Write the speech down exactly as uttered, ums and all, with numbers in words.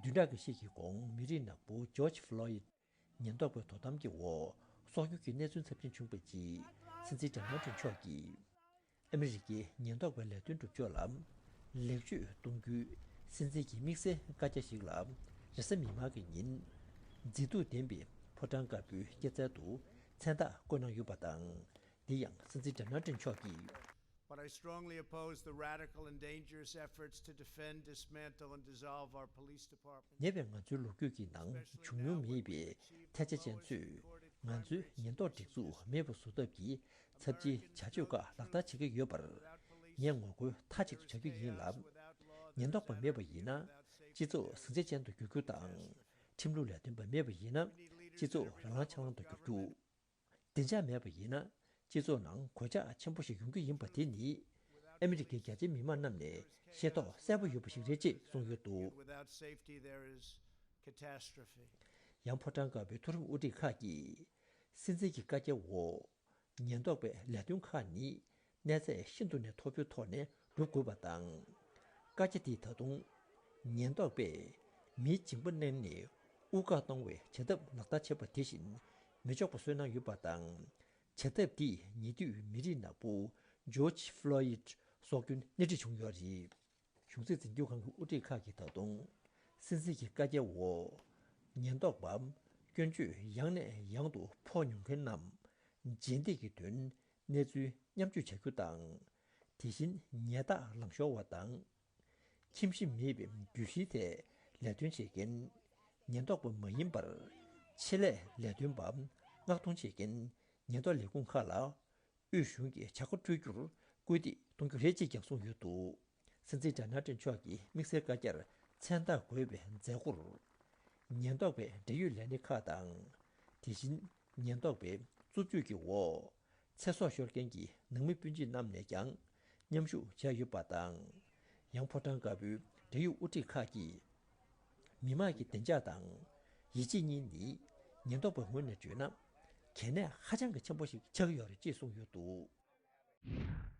བདུན་ཕྲག་གི་ཤིག་གི་གོང་མི་རིགས་ནག་པོ་ཇོརྗ་ཕློ་ཡིད་ཉེན་རྟོག་པའི་དོ་དམ་གྱི་འོག་སྲོག་སྐྱོན་གྱི་གནས་ཚུལ་ཚབས་ཆེན་བྱུང་བའི་རྗེས། སྲིད་འཛིན་ཌོ་ནལ་ཊམ་མཆོག་གིས་ཨ་མི་རི་ཀའི་ཉེན་རྟོག་པའི་ལས་དོན་སྒྲུབ་ཕྱོགས་ལ་ལེགས་བཅོས་གཏོང་རྒྱུའི་སྲིད་འཛིན་གྱི་དམིགས་བསལ་བཀའ་རྒྱ་ཞིག་ལ། རེས་གཟའ་མིག་དམར་གྱི་ཉིན་མཛེས་སྡུག་ལྡན་པའི་ཕོ་བྲང་དཀར་པོའི་སྐྱེད་ཚལ་དུ་མཚན་རྟགས་བཀོད་གནང་ཡོད་པ་དང་། འདི་ཡང་སྲིད་འཛིན་ཌོ་ནལ་ཊམ་མཆོག་གིས། But I strongly oppose the radical and dangerous efforts to defend, dismantle, and dissolve our police department. ཉེ་བའི་ང་ཚོའི་ལོ་རྒྱུས་ཀྱི་ནང་བྱུང་མྱོང་མེད་པའི་ཐལ་ཆ་ཅན་ཚོས་ང་ཚོའི་ཉེན་རྟོག་སྒྲིག་འཛུགས་མེད་པར་བཟོ་ཐབས་ཀྱི་ཚབས་ཆེའི་བྱ་སྤྱོད་ཁག་ལག་བསྟར་བྱེད་ཀྱི་ཡོད་པར། ངས་ངོ་རྒོལ་མཐའ་གཅིག་ཏུ་བྱ་རྒྱུ་ཡིན་ལ། ཉེན་རྟོག་པ་མེད་པ་ཡིན་ན། སྤྱི་ཚོགས་ཟིང་ཆ་ཅན་དུ་འགྱུར་རྒྱུ་དང་། ཁྲིམས་ལུགས་ལས་དོན་པ་མེད་པ་ཡིན་ན། སྤྱི་ཚོགས་རང་ལངས་ཆག་ལངས་དུ་འགྱུར་རྒྱུ། བདེ་འཇགས་མེད་པ་ཡིན་ན། སྤྱི་ཚོགས་ནང་གོད་ཆག་ཆེན་པོ་ཞིག་ཡོང་རྒྱུ་ཡིན་པ་དེ་ནི། ཨ་མི་རི་ཀའི་རྒྱ་ཆེའི་མི་མང་རྣམས་ནས་ཤེས་རྟོགས་གསལ་པོ་ཡོད་པ་ཞིག་རེད་ཅེས་གསུངས་ཡོད་འདུག། Without safety, there is catastrophe. ཡང་ཕོ་བྲང་དཀར་པོའི་མཐོ་རིམ་དབུ་ཁྲིད་ཁག་གིས། སྲིད་འཛིན་གྱི་བཀའ་རྒྱའི་འོག་ཉེན་རྟོག་པའི་ལས་དོན་ཁག་ནི་གནས་ཚད་ཤིན་ཏུ་ནས་མཐོ་པོའི་ཐོག་ནས་སྒྲུབ་དགོས་པ་དང་། བཀའ་རྒྱ་དེས་ད་དུང་ཉེན་རྟོག་པས་མིའི་སྦྱིན་པ་བསྣན་ནས་དབུགས་བཀག་གཏོང་བའི་བྱ་ཐབས་ལག་བསྟར་བྱེད་པ་དེ་བཞིན་མི་ཆོག་པ་བཟོས་གནང་ཡོད་པ་དང་། བྱ་ཐབས་དེས་ཉེ་དུས་མི་རིགས་ནག་པོ་ཇོརྗ་ཕློ་ཡིད་སྲོག་སྐྱོན་སྣེ་ཁྲིད་བྱུང་ཡོད་རེད། གཞུང་སྲིད་འཛིན་སྐྱོང་ཁང་གི་དབུ་ཁྲིད་ཁག་གིས་ད་དུང་སྲིད་འཛིན་གྱི་བཀའ་རྒྱའི་འོག་ཉེན་རྟོག་པ་སྐྱོན་བརྗོད་ཡང་ནས་ཡང་དུ་ཕོག་མྱོང་མཁན་རྣམས་རྗེས་འདེད་ཀྱི་དོན་གནས་ཚུལ་མཉམ་སྤྱོད་བྱ་རྒྱུ་དང་། དེ་བཞིན་ཉལ་ཐག་ལངས་ཤོར་བ་དང་། ཁྱིམ་གཞིས་མེད་པའི་རྒྱུད་བཞིའི་ཐད་ལས་དོན་བྱེད་མཁན། ཉེན་རྟོག་པ་མ་ཡིན་པར་ཆེད་ལས་ལས་དོན་པ་མངགས་གཏོང་བྱེད་མཁན་ཉེན་རྟོག་ལས་ཁུངས་ཁག་ལ། དབུས་གཞུང་གིས་བྱ་སྒོ་སྤྲོད་རྒྱུར་སྐུལ་འདེད་གཏོང་རྒྱུ་རེད་ཅེས་ཀྱང་གསུངས་ཡོད་འདུག། སྲིད་འཛིན་ཌོ་ནལ་ཊམ་མཆོག་གི་དམིགས་བསལ་བཀའ་རྒྱར་མཚན་རྟགས་འགོད་པའི་མཛད་སྒོར། ཉེན་རྟོག་པའི་འབྲེལ་ཡོད་ལས་སྣེ་ཁག་དང་། དེ་བཞིན་ཉེན་རྟོག་པའི་རྩུབ་སྤྱོད་ཀྱི་འོག་ཚེ་སྲོག་ཤོར་མཁན་གྱི་ནང་མི་སྤུན་མཆེད་རྣམས་ནས་ཀྱང་མཉམ་ཞུགས་བྱས་ཡོད་པ་དང་། ཡང་ཕོ་བྲང་དཀར་པོའི་འབྲེལ་ཡོད་དབུ་ཁྲིད་ཁག་གིས། མི་དམངས་ཀྱི་བདེ་འཇགས་དང་ཡིད་ཆེས་གཉིས་ནི་ཉེན་རྟོག་པའི་ངོས་ནས་བརྗོད་ན་གལ་གནད་ཧ་ཅང་གི་ཆེན་པོ་ཞིག་ཆགས་ཀྱི་ཡོད་རེད་ཅེས་གསུངས་ཡོད་འདུག།